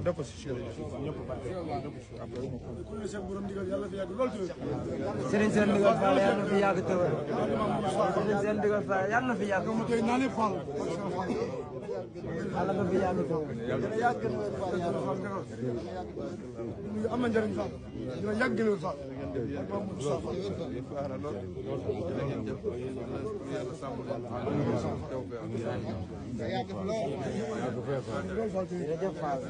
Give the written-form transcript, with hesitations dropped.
def ko si ñëpp Serigne Sène Ndigal Fall yàlla na fi yàgg tëwër Serigne Sène Ndigal Fall yàlla na fi yàgg yàlla na fi yàgg tëwër am na njëriñ Fall dina yàgg gënal Fall jërëjëf Fall